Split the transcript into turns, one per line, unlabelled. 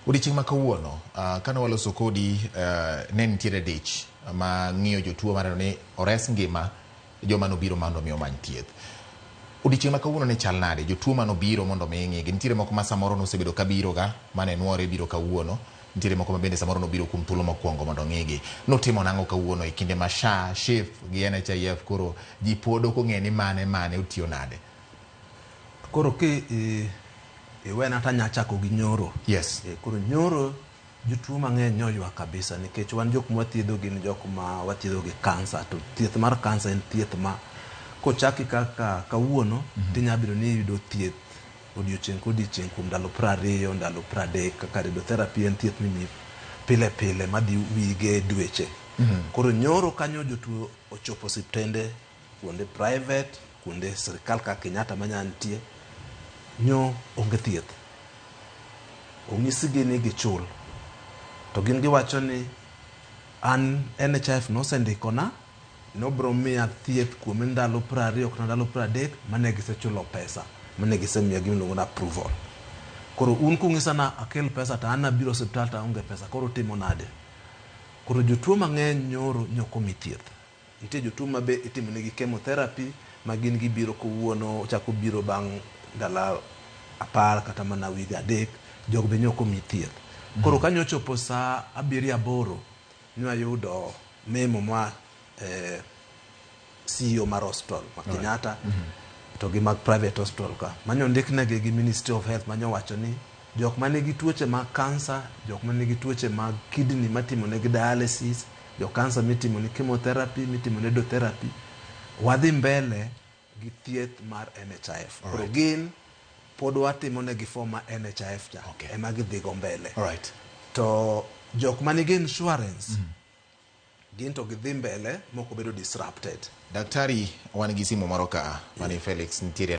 Odiechieng' ma kawuono, kane waloso kodi, ne nitiere dich ma ng'iyo jotuo mar neno ni ores ngima joma nobiro mondo mi omany thieth. Odiechieng' ma kawuono ne chal nade? Jotuo manobiro mondo mi ing'igi. Nitiere moko ma samoro nosebedo kabiro ga, mane nwore biro kawuono. Nitiere moko ma bende samoro nobiro kuom thuolo mokwongo mondo ong'igi. Nutimo nang'o kawuono e kinde ma SHA, SHIF gi NHIF koro ji pod ok ong'e ni mane mane otiyo nade?
Koro ki iwena to anya chako gi nyoro.
Yes.
E, koro nyoro jotuo mang'eny nyoywak kabisa nikech wan jok mwathiedho gin jok ma wathiedho gi kansa to thieth mar kansa en thieth ma kochaki kaka kawuono tinya bedo ni iyudo thieth odiochieng' kodiochieng' kuom ndalo 20, ndalo 30 kaka radiotherapy en thieth mimiyi pile pile madhi wige dweche. Koro nyoro kanyo jotuo ochopo osiptende kuonde private, kuonde sirikal kaka Kenyatta manya nitie, nyo onge thieth. Onyisgi ni gichul. To gin giwacho ni an NHIF nosendikona nobro miya thieth kuom ndalo 20 kata ndalo 30 mane gisechulo pesa mane gisemiya gima iluongo ni approval. Koro un kung'isa na akel pesa to an abiro osiptal to aonge pesa koro utimo nade? Koro jotuo mang'eny nyoro nyok omi thieth. Nitie jotuo ma be itimo negi chemotherapy ma gin gibiro kawuono ochako biro bang' ndalo 10 kata mana wige 3 jogo be nyok omi thieth. Koro ka nyochopo saa 7 8 nwayudo memo ma CEO mar hospital ma Kenyatta to gi mag private hospital ka manyondiknegi gi Ministry of Health manyowacho ni jok manigi tuoche mag kansa, jok manigi tuoche mag kidney matimonegi dialysis, jo kansa mitimo ni chemotherapy, mitimo ni radiotherapy, wadhi mbele gi thieth mar NHIF. Koro gin pod watimo negi form mar NHIF cha ema gidhigo mbele. To jok manigi insurance gin to gidhi mbele mok obedo disrupted.
Daktari, wan gi simu moro ka mani Felix nitiere.